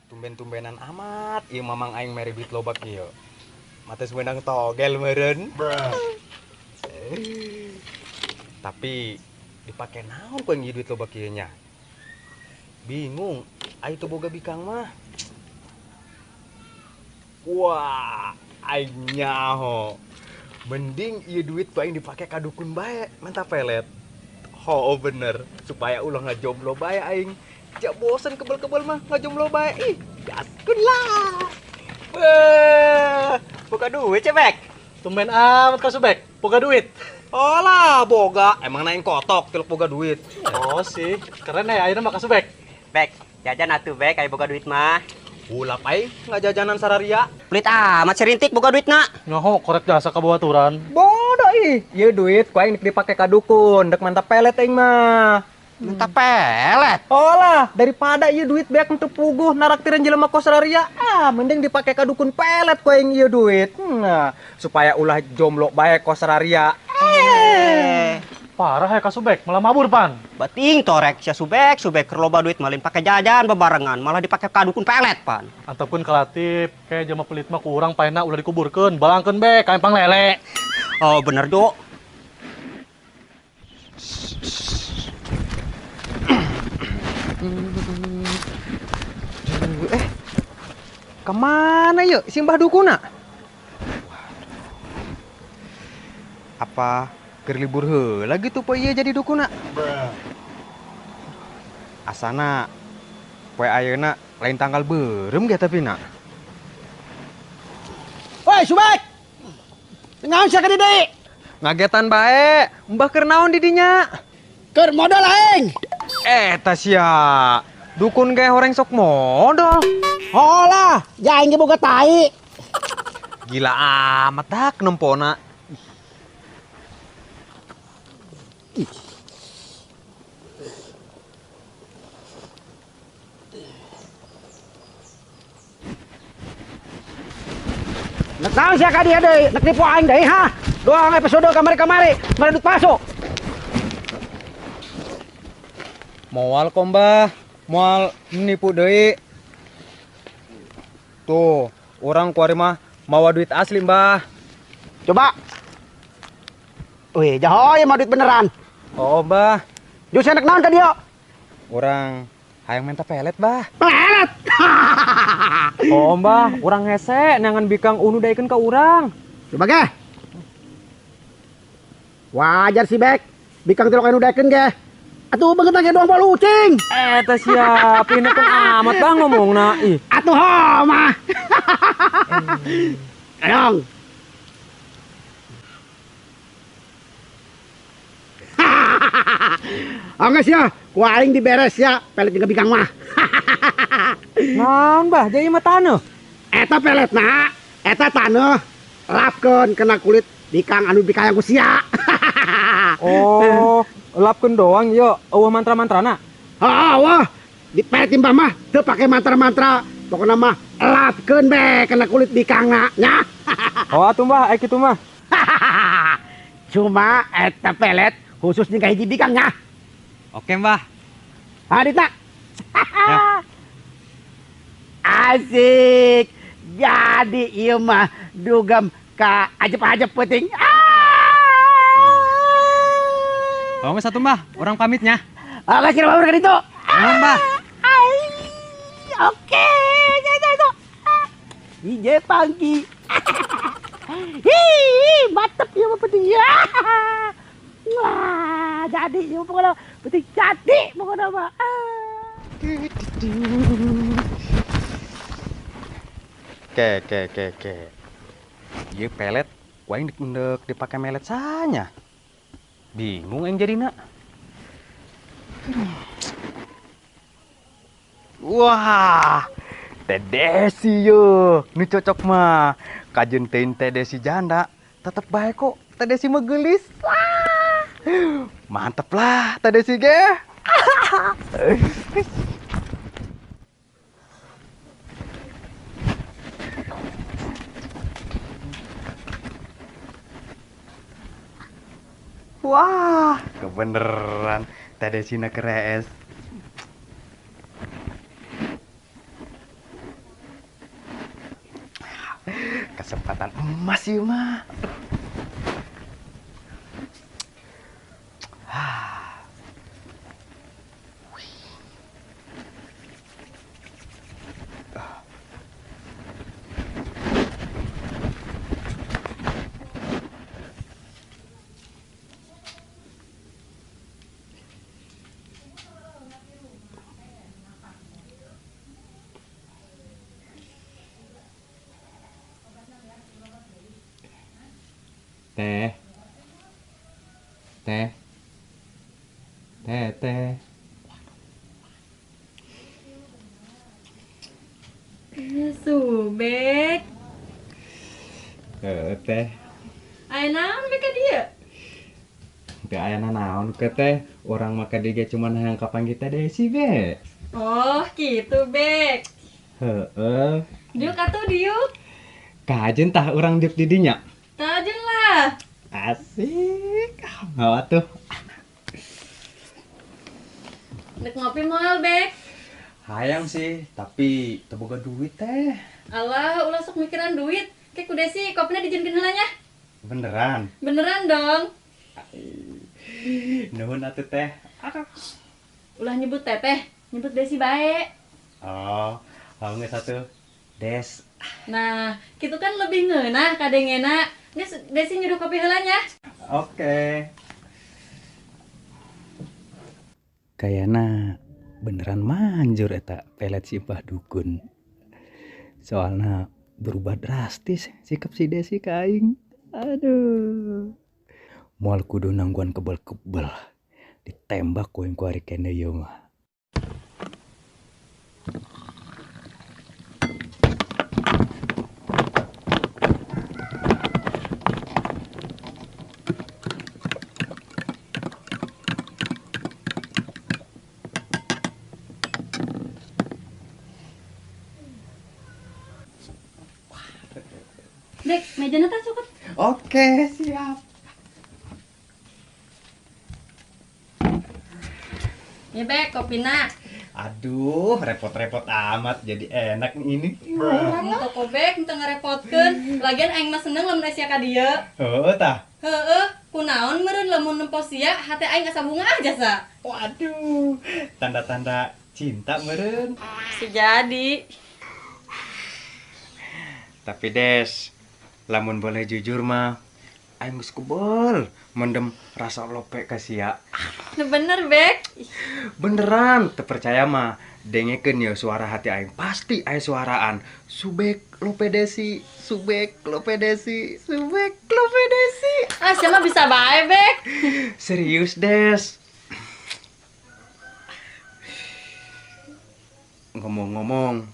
Tumben-tumbenan amat ieu mamang aing mere duit loba kieu. Mates meunang togel meureun. Tapi dipake naon ku aing ieu duit loba kieu nya? Bingung, aing teu boga bikang mah. Wah, aing nyaho. Mending ieu duit ku aing dipake ka dukun bae, menta pelet. Oh bener, supaya ulah ngajomblo bae aing. Jak bosen kebel-kebel mah ngajomblo bae. Ih, gaskun lah. Wah, boga duit cebek. Tumben amat ka Subek, boga duit. Oh lah, boga. Emang naik kotok tiluk boga duit. Oh sih, keren ya ayeuna mah ka Subek. Bek, jajan atuh Bek, aya boga duit mah. Ulap aing ngajajanan sararia. Pelit amat serintik boga duit na. Nyaho korek jasa ka bawaturan. Bodoh ih, ieu duit ku aing dipake ka dukun, dek mantap pelet aing mah. Minta pelet. Oh lah, daripada ieu duit beak teu puguh naraktiran jelema kos sararia, ah mending dipake ka dukun pelet ku aing ieu duit. Nah, supaya ulah jomblo bae kos sararia. Parah ya ka Subek, malah mabur pan. Bating torek sia Subek, Subek keur loba duit malin pake jajan bebarengan, malah dipake ka dukun pelet pan. Ataupun kalatip, kayak jelema pelit mah ku urang paena ulah dikuburkeun, balangkeun be ka empang lele. Oh bener Jo. Kemana yuk si Mbah Dukuna? Apa keur libur heula gitu poe ieu jadi dukuna? Asana poe ayeuna lain tanggal beureum ge tapi na. Woi Subek. Naon sia ka di deui? Ngagetan bae, Mbah keur naon di dinya? Keur modal aing. Eta sia. Dukun ge horeng sok modal. Oh lah, ja aing ge boga tai. Gila amat dak nempona. Nek naon sia ka dieu deui? Nek nipu aing deui ha? Doang episode kamari-kamari, mere duit palsu. Moal kok Mbah, moal nipu deui. Tuh, orang kuari mah mawa duit asli Mbah. Coba. Wih, jaho ya mah duit beneran. Oh, Mbah. Jus enak naon ka dieu? Urang hayang minta pelet, Mbah. Pelet. Oh, Mbah, urang hese neangan bikang unu daekeun ka urang. Coba ge. Wajar sih, Bek. Bikang tilok anu daekeun ge. Atuh beungeut ge doang bolu ucing. Eta siap, ini kan amat bang ngomongna ih. Atuh ho mah. Ayong. Angges ya, ku aing diberes ya, pelet jeung bikang mah. Naon Bah, jadi mah taneuh. Eta peletna, eta taneuh lapkeun kena kulit bikang anu bikayang ku sia. Oh, lapkeun doang yo, eueuh mantra-mantrana. Heeh, wah, di pelet Mbah mah teu pake mantra-mantra. Pokona mah lapkeun be kena kulit bikangna nya. Oh atuh Mbah, aya kitu mah. Cuma eta pelet khusus jeung ka hiji bikang nya. Oke Mbah. Adita. Ya. Asik. Jadi ieu mah dugem ka ajep-ajep peuting. Oh, satu Mbah, orang pamitnya. Oke, kira babar ka ditu. Mbah. Oke, itu. Ije pangki. Hi, mantep ieu mah peuting ya. Wah, jadi ieu pokona penting jadi pokona mah. Ke. Ieu pelet ku aing dek dipake melet sanya. Bingung aing jadina. Wah, Teh Desi yo, nu cocok mah. Kajeun teuing Teh Desi janda, tetep bae kok Teh Desi mah geulis. Mantep lah Teh Desi ge. Wah, kebeneran Teh Desina kerees. Kesempatan emas ieu mah. Teh, teh, teh, teh. Subek. Teh. Aya naon beka dia? Teu aya naon ke teh, urang mah ka dieu ge cuman hayang kapanggih Teh Desi be. Oh, gitu Bek. Heeh. Diuk atuh diuk. Kajen tah urang diuk di dinya. Tajun lah. Asik. Ngawa tuh. Nek ngopi moal, Bek. Hayang sih, tapi teu boga duit teh. Alah, ulah sok mikiran duit. Kayak ku Desi kopina dijieunkeun heula nya. Beneran? Beneran dong. Nuhun atuh teh. Ulah nyebut teteh, nyebut Desi bae. Oh, geus atuh. Des. Nah, gitu kan lebih ngeunah kadengena. Geus Desi nyuruh kopi heula nya. Oke. Kayana beneran manjur eta pelet si Mbah Dukun. Soalna berubah drastis sikap si Desi ka aing. Aduh. Moal kudu nangguan kebel-kebel. Ditembak ku aing ku ari kene ieu mah. Dek, mejana tah cukup. Oke, siap. Ya, Bek, kopina. Aduh, repot-repot amat jadi enak ini. Untuk kobek, untuk ngerepotkeun. Lagian aing mah seneng lamun aya ka dieu. Heeh tah. Heeh, kunaon meureun lamun nempo sia hate aing asa bunga aja sa. Waduh, tanda-tanda cinta meureun. Bisa jadi. Tapi Des, lamun boleh jujur mah aing geus kebel mendem rasa lope ka sia. Bener, Bek. Beneran, teu percaya mah dengekeun ye suara hati aing. Pasti aya suaraan. Subek lope Desi, subek lope Desi, subek lope Desi. Ah, siapa bisa bae, Bek? Serius, Des. Ngomong-ngomong,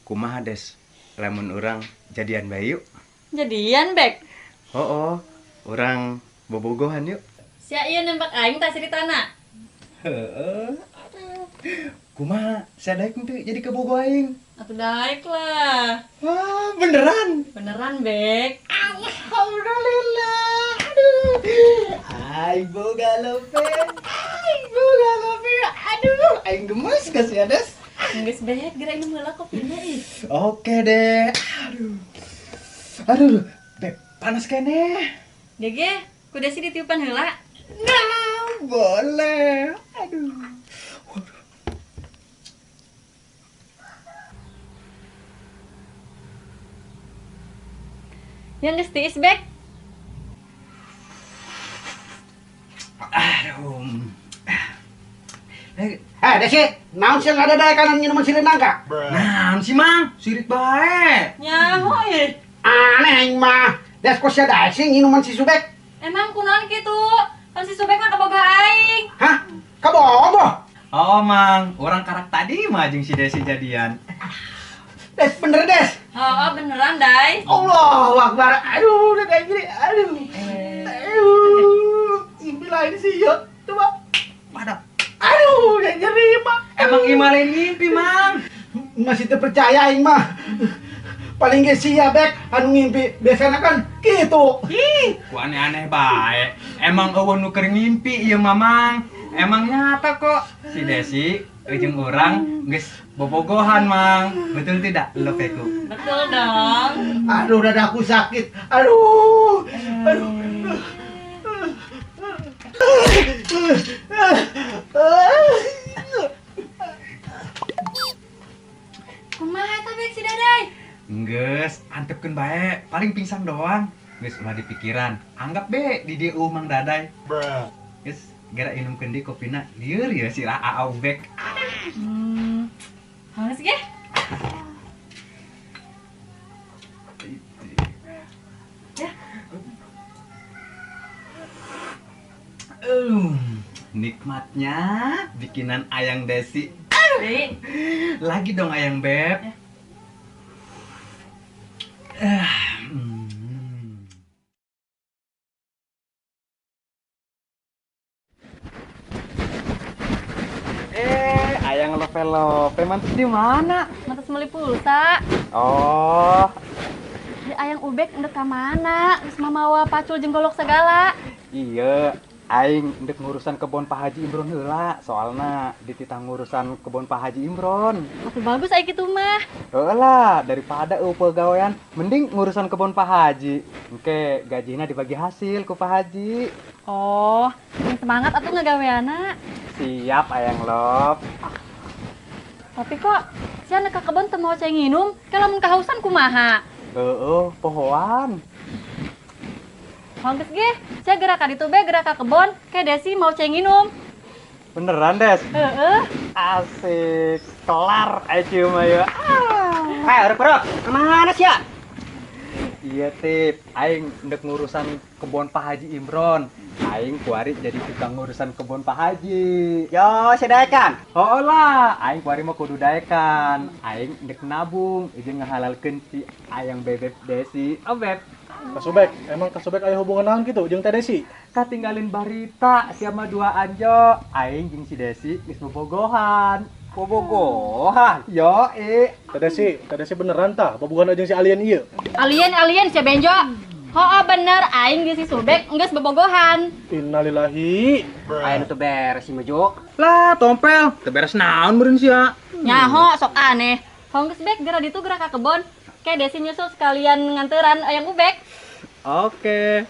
kumaha Des? Lamun urang jadian bae yuk. Jadian, Bek? Oh, urang bobogohan yuk. Sia ieu nembak aing tah ceritana. Heeh. Kumaha, sia daek henteu jadi kabogoh aing? Atuh daek lah. Wah, beneran? Beneran, Bek. Alhamdulillah. Aduh. Aing boga lope. Aing boga lope. Aduh, aing gemes ka sia, Des. Geus Bek, geura inum heula kopina ih. Oke deh. Aduh. Aduh, Beb, panas keneh. Gege, ku Desi ditiupan heula. Nah, boleh. Aduh. Waduh. Yang geus tiis, Bek. Aduh. Desi, naon sih nggak ada kanan minuman sirih nangka? Naon sih, Mang? Sirik bae. Nyaho euy. Aneh aing mah. Des kok sia daek sih nginuman si Subek? Emang kunaon kitu? Kan si Subek mah kaboga aing. Hah? Kabogoh? Oh, Mang, orang karak tadi mah jeung si Desi jadian. Des bener, Des? Heeh, beneran, Dai. Allahu Akbar. Aduh, udah kayak gini. Aduh. Aduh. Mimpi lain sih ya. Coba. Waduh. Aduh, yang nyeri, Mang. Emang ima lain mimpi, Mang. Masih terpercaya aing mah. Paling ge sia Bek anu ngimpi biasana kan kitu. Ih, ku aneh-aneh bae. Emang eueuh nu keur ngimpi ieu Mamang. Emang nyata kok si Desi jeung urang geus bobogohan, Mang. Betul tidak, Lopeku? Betul dong. Aduh, dadaku sakit. Aduh. Aduh. Kumaha eta Bek si Daday? Geus, antepkeun bae, paling pingsan doang. Geus ulah dipikiran. Anggap be di dieu Mang Daday. Geus, gara inumkeun deui kopina. Lieur ya si Aa Ubek. Halus ge. Ya. Nikmatnya bikinan Ayang Desi. Lagi dong Ayang Beb. Ya. Ayang lope-lope mantas di mana? Mantas beli pulsa. Oh. Di Ayang Ubek ndek ka mana? Geus mamawa pacul jeung golok segala. Iya, aing ndek ngurusan kebon Pak Haji Imron heula, soalna dititah ngurusan kebon Pak Haji Imron. Atuh bagus aya kitu mah. Heuh lah, daripada eueuh pagawean, mending ngurusan kebon Pak Haji. Engke gajina dibagi hasil ku Pak Haji. Oh, semangat atuh ngagaweana. Siap Ayang Lop. Tapi kok sia ka kebon teu mau cai nginum, ke lamun kahausan kumaha? Heeh, pohoan. Hongkes ge, sia gerak ka ditu be gerak ka kebon, ke Desi mau cai nginum. Beneran, Des? Heeh. Asik, kelar aja mah ya. Hei, uruk-uruk, kemana sia? Iya, Tip. Aing ndek ngurusan kebon Pak Haji Imron. Aing kuari jadi tukang ngurusan kebon Pak Haji. Yo, sedaekan. Oh lah, aing kuari mah kudu daekan. Aing ndek nabung, jeung ngahalalkeun si Ayang Bebeb Desi. Oh, Beb. Kasubek, emang Kasubek aya hubungan naon kitu jeung Teh Desi? Katinggalin barita sia mah dua anjo. Aing jeung si Desi geus bobogohan. Bobogohan? Yo, Teh Desi beneran tah bobogohan jeung si alien ieu? Alien sia Benjo. Hooh bener aing jeung si Subek geus bobogohan. Innalillahi. Aya nu teu beres si Mejo. Lah, tompel, teu beres naon meureun sia? Nyaho sok aneh. Hong geus Bek geura ditu geura ka kebon. Ke Desi nyusul sekalian nganteran Ayang Ubek. Oke.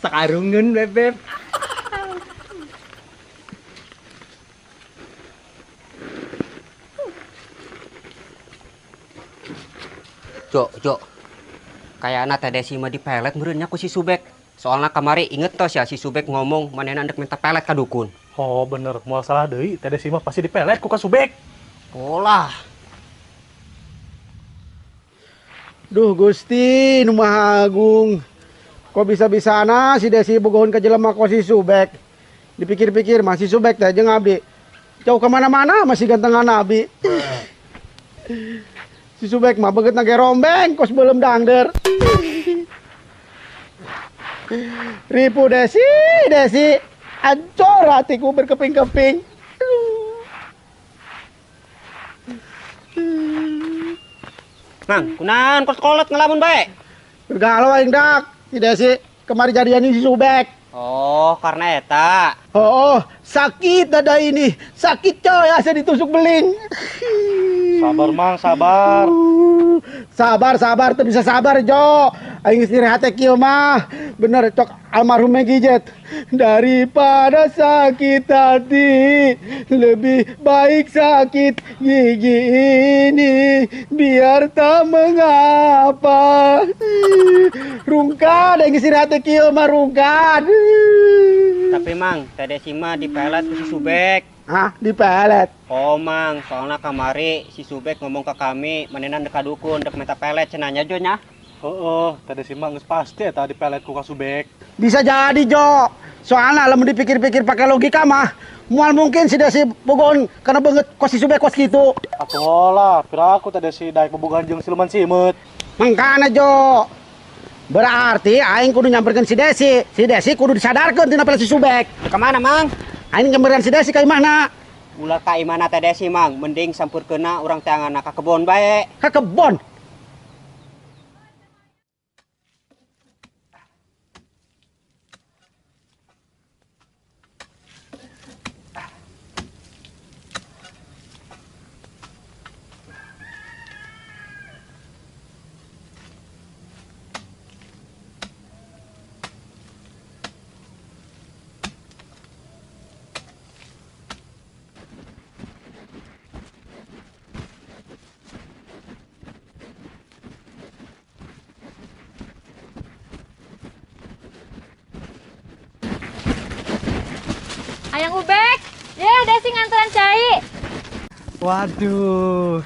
Sakarungeun Bebeb. Jo, Jo. Kayakna Teh Desi mah dipelet meureun nya ku si Subek. Soalna kamari inget tos ya si Subek ngomong manehna ndek minta pelet ka dukun. Oh bener, moal salah deui, Teh Desi mah pasti dipelet ku ka Subek. Polah. Duh Gusti nu Maha Agung. Kok bisa-bisana si Desi bogohun ka jelema ku si Subek. Dipikir-pikir masih Subek teh jeung abdi. Jauh kemana-mana masih gantengan abdi. Si Subek mah beungeutna ge rombeng kos beuleum dangder. Ripu Desi, Desi. Ancor hatiku berkeping-keping. Mang, kunaon kolot ngelamun bae? Galau aing dak. Si Desi kemari jadian si Subek. Oh, karena eta. Oh, sakit dada ini. Sakit coy, asa ditusuk beling. Sabar Mang, sabar. Sabar, teu bisa sabar, Jo. Aing geus nyeri hate kieu mah. Bener cok almarhum Meggy Jet. Daripada sakit hati, lebih baik sakit gigi ini biar tak mengapa. Rungkad aing geus nyeri hate kieu mah rungkad. Tapi Mang, Teh Desi mah dipelet ku si Subek. Hah, dipelet? Oh Mang, soalnya kamari si Subek ngomong ke kami, manehna ndek ka dukun, ndek minta pelet cenah nya Jo nya. Heeh, Teh Desi mah geus pasti eta dipelet ku ka Subek. Bisa jadi Jo. Soalnya lamun dipikir-pikir pakai logika mah, moal mungkin si Desi bogohon karena beungeut kos si Subek kos kitu. Atuh lah, piraku Teh Desi daek bobogohan jeung siluman simeut. Mangkana Jo. Berarti aing kudu nyamperkeun si Desi. Si Desi kudu disadarkeun tina pelet si Subek. Ke mana Mang? Aing nyamperkeun si Desi ka imahna. Ulah ka imahna Teh Desi Mang, mending sampurkeunna urang teanganna ka kebon bae. Ka kebon? Ayang Ubek. Ya, Desi nganteran cai. Waduh.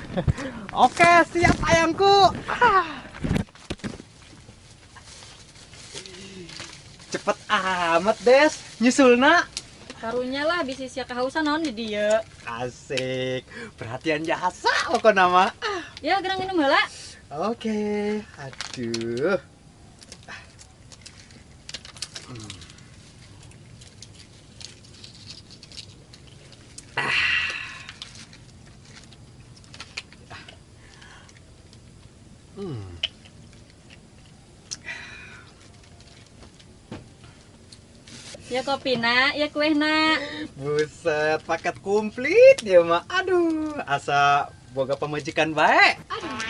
Oke, siap ayangku. Cepet amat, Des. Nyusulna. Karunya lah bisi sia kehausan naon di dieu. Asik. Perhatian jasa pokona mah. Ya, gerang minum heula. Oke. Aduh. Ya kopi nak, ya kue nak. Buset, paket komplit ya mah. Aduh, asa boga pemajikan baik.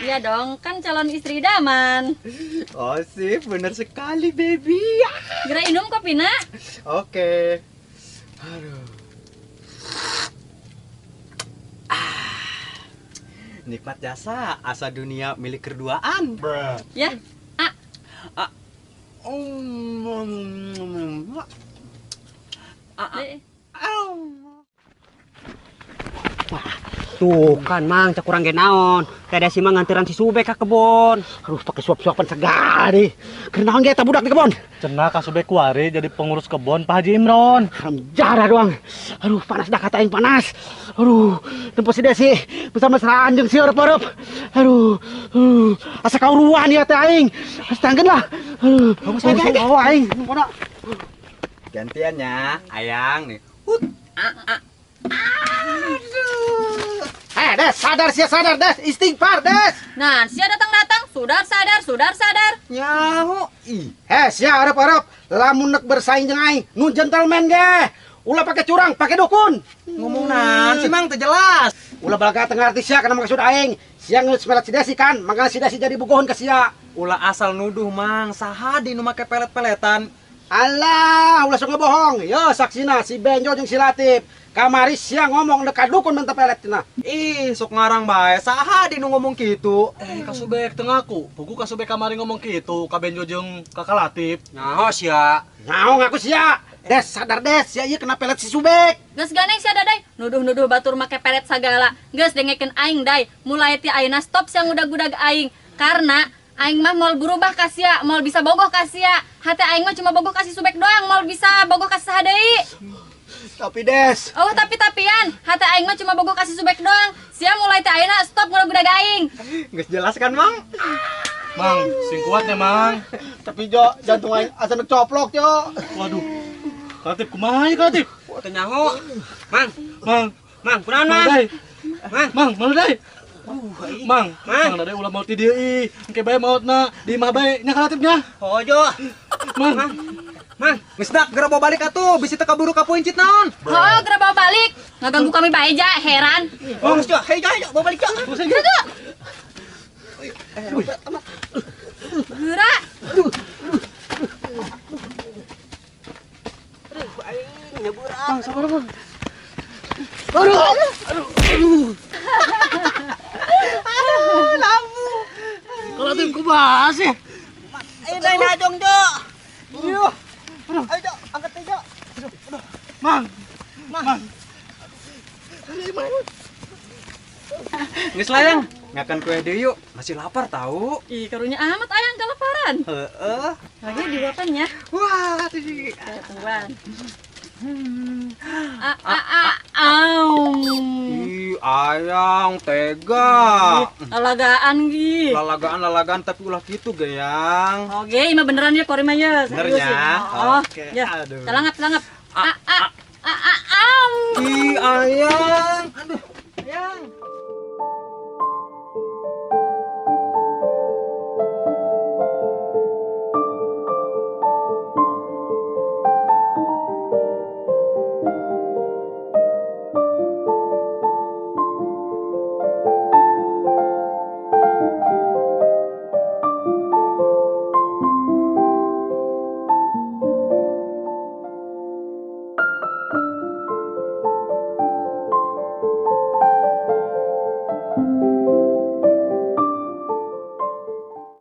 Iya dong, kan calon istri idaman. Oh sip, bener sekali baby. Gerak minum kopi nak. Oke. Aduh. Nikmat jasa, asa dunia milik keduaan. Ya, a. A. Tuh kan Mang, cek kurang ge naon. Teh Desi mah nganteran si Subek ka kebon. Aduh, pakai suap-suapan segala deh. Keur naon ge eta budak di kebon? Cenah ka Subek kuari jadi pengurus kebon Pak Haji Imron. Haram jarah doang. Aduh, panas dah kata aing panas. Aduh, tempo si Desi bersama-mesraan jeung si Orep-orep. Aduh, asa kauruan ya teh aing. Astangkeun lah. Aduh, bawa aing. Mana? Gantian ya, ayang nih. Aduh. Des, sadar sia sadar Des, istighfar Des. Nah, sia datang-datang, sudah sadar, sudah sadar. Nyaho. Ih. Sia arep-arep, lamun nek bersaing jeung aing, nu gentleman ge. Ulah pakai curang, pakai dukun. Ngomong naon sih Mang, teu jelas. Ulah balaga teu ngarti sia kana maksud aing. Sia geus melat si Desi kan, mangga si Desi jadi bogohon ka sia. Ulah asal nuduh Mang, saha di nu make pelet-peletan. Alah, ulah sok ngebohong. Yo saksina si Benjo jeung si Latif. Kamari sia ngomong dekat dukun minta pelet cenah. Ih, sok ngarang bae. Saha di nu ngomong kitu? Ka Subek teu ngaku. Pugu ka Subek kamari ngomong kitu ka Benjo jeung ka Latif. Nyaho sia. Nyaho ngaku sia. Des, sadar Des, sia ieu kena pelet si Subek. Geus ganeng sia dadai, nuduh-nuduh batur make pelet sagala. Geus dengekeun aing dai. Mulai ti ayeuna stop sia ngudag-gudag aing. Karena aing mah moal berubah ka sia, moal bisa bogoh ka sia. Hate aing mah cuma bogoh ka si Subek doang, moal bisa bogoh ka saha deui. Tapi Des. Oh, tapi-tapian, hate aing mah cuma bogoh ka si Subek doang. Sia mulai teh ayeuna stop ngudag-gudag aing. Geus jelas kan, Mang? Mang, sing kuat ya, Mang. Tapi Jo, jantung aing asa nu coplok, Jo. Waduh. Latif kumaha ieu, Latif? Teu nyaho. Mang, Mang, Mang, kunaon, Mang? Mang, Mang, mana deui? Mang, Mang, dade ulah maot di dieu ih. Engke bae maotna di imah bae nya ka Latifnya. Oh, Jo. Mang, Mang, geus dak geura bawa balik atuh, bisi teu kaburu ka puncit naon. Heuh, geura bawa balik. Ngaganggu kami bae ja, heran. Oh, geus Jo, hayu Jo, hayu bawa balik Jo. Geura. Geura. Mang, sabar, Mang. Aduh, aduh, aduh. Aduh, lampu. Kalau tim kumaha sih? Ayo naik najong, Jo. Aduh. Ayo, Jo, angkat Jo. Aduh. Mang. Mang. Geus layang, ngakan kue deui yuk. Masih lapar tahu. Ih, karunya amat ayang kelaparan. Heeh. Lagi diwakan ya. Wah, tuh. Tungguan. A a a au. Ih, ayang tega. Lalagaan gi. Lalagaan tapi ulah kitu geyang. Oke, imah beneran ya kori mah ya. Bener ya. Oh, oke. Ya. Telangap, telangap. A a a a au. Ih, ayang. Aduh.